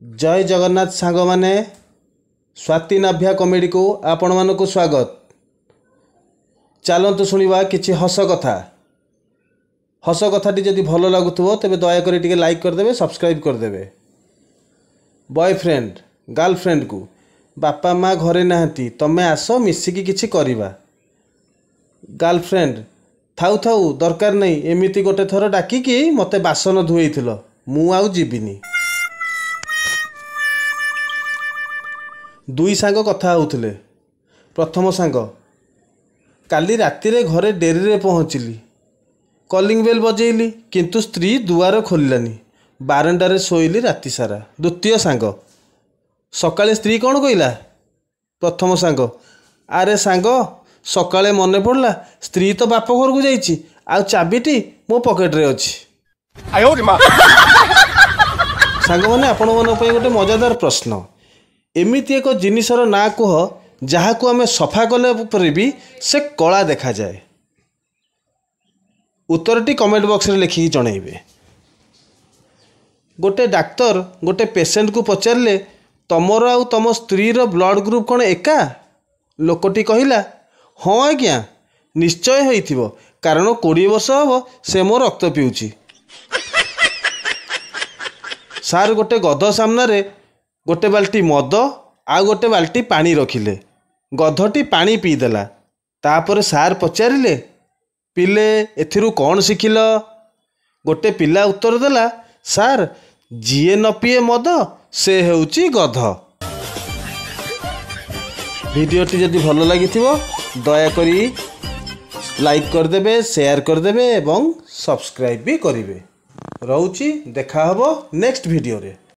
ଜୟ ଜଗନ୍ନାଥ ସାଙ୍ଗମାନେ, ସ୍ୱାତି ନାଭ୍ୟା କମେଡ଼ିକୁ ଆପଣମାନଙ୍କୁ ସ୍ୱାଗତ। ଚାଲନ୍ତୁ ଶୁଣିବା କିଛି ହସ କଥା। ହସ କଥାଟି ଯଦି ଭଲ ଲାଗୁଥିବ ତେବେ ଦୟାକରି ଟିକେ ଲାଇକ୍ କରିଦେବେ, ସବସ୍କ୍ରାଇବ୍ କରିଦେବେ। ବୟଫ୍ରେଣ୍ଡ ଗାର୍ଲଫ୍ରେଣ୍ଡକୁ, ବାପା ମା ଘରେ ନାହାନ୍ତି, ତମେ ଆସ ମିଶିକି କିଛି କରିବା। ଗାର୍ଲଫ୍ରେଣ୍ଡ, ଥାଉ ଥାଉ ଦରକାର ନାହିଁ, ଏମିତି ଗୋଟେ ଥର ଡାକିକି ମୋତେ ବାସନ ଧୁଏଇଥିଲ, ମୁଁ ଆଉ ଯିବିନି। ଦୁଇ ସାଙ୍ଗ କଥା ହେଉଥିଲେ। ପ୍ରଥମ ସାଙ୍ଗ, କାଲି ରାତିରେ ଘରେ ଡେରିରେ ପହଞ୍ଚିଲି, କଲିଂ ବେଲ୍ ବଜେଇଲି କିନ୍ତୁ ସ୍ତ୍ରୀ ଦୁଆର ଖୋଲିଲାନି, ବାରଣ୍ଡାରେ ଶୋଇଲି ରାତି ସାରା। ଦ୍ୱିତୀୟ ସାଙ୍ଗ, ସକାଳେ ସ୍ତ୍ରୀ କ'ଣ କହିଲା? ପ୍ରଥମ ସାଙ୍ଗ, ଆରେ ସାଙ୍ଗ ସକାଳେ ମନେ ପଡ଼ିଲା ସ୍ତ୍ରୀ ତ ବାପ ଘରକୁ ଯାଇଛି, ଆଉ ଚାବିଟି ମୋ ପକେଟରେ ଅଛି। ସାଙ୍ଗମାନେ, ଆପଣମାନଙ୍କ ପାଇଁ ଗୋଟେ ମଜାଦାର ପ୍ରଶ୍ନ। ଏମିତି ଏକ ଜିନିଷର ନାଁ କୁହ ଯାହାକୁ ଆମେ ସଫା କଲା ପରେ ବି ସେ କଳା ଦେଖାଯାଏ। ଉତ୍ତରଟି କମେଣ୍ଟ ବକ୍ସରେ ଲେଖିକି ଜଣାଇବେ। ଗୋଟେ ଡାକ୍ତର ଗୋଟେ ପେସେଣ୍ଟକୁ ପଚାରିଲେ, ତମର ଆଉ ତମ ସ୍ତ୍ରୀର ବ୍ଲଡ଼ ଗ୍ରୁପ୍ କ'ଣ ଏକା? ଲୋକଟି କହିଲା, ହଁ ଆଜ୍ଞା ନିଶ୍ଚୟ ହେଇଥିବ, କାରଣ 20 ବର୍ଷ ହେବ ସେ ମୋ ରକ୍ତ ପିଉଛି। ସାର୍ ଗୋଟେ ଗଧ ସାମ୍ନାରେ ଗୋଟେ ବାଲ୍ଟି ମଦ ଆଉ ଗୋଟେ ବାଲ୍ଟି ପାଣି ରଖିଲେ। ଗଧଟି ପାଣି ପିଇଦେଲା। ତାପରେ ସାର୍ ପଚାରିଲେ, ପିଲେ ଏଥିରୁ କ'ଣ ଶିଖିଲ? ଗୋଟେ ପିଲା ଉତ୍ତର ଦେଲା, ସାର୍ ଯିଏ ନ ପିଏ ମଦ ସେ ହେଉଛି ଗଧ। ଭିଡ଼ିଓଟି ଯଦି ଭଲ ଲାଗିଥିବ ଦୟାକରି ଲାଇକ୍ କରିଦେବେ, ସେୟାର କରିଦେବେ ଏବଂ ସବସ୍କ୍ରାଇବ୍ ବି କରିବେ। ରହୁଛି, ଦେଖା ହେବ ନେକ୍ସଟ ଭିଡ଼ିଓରେ।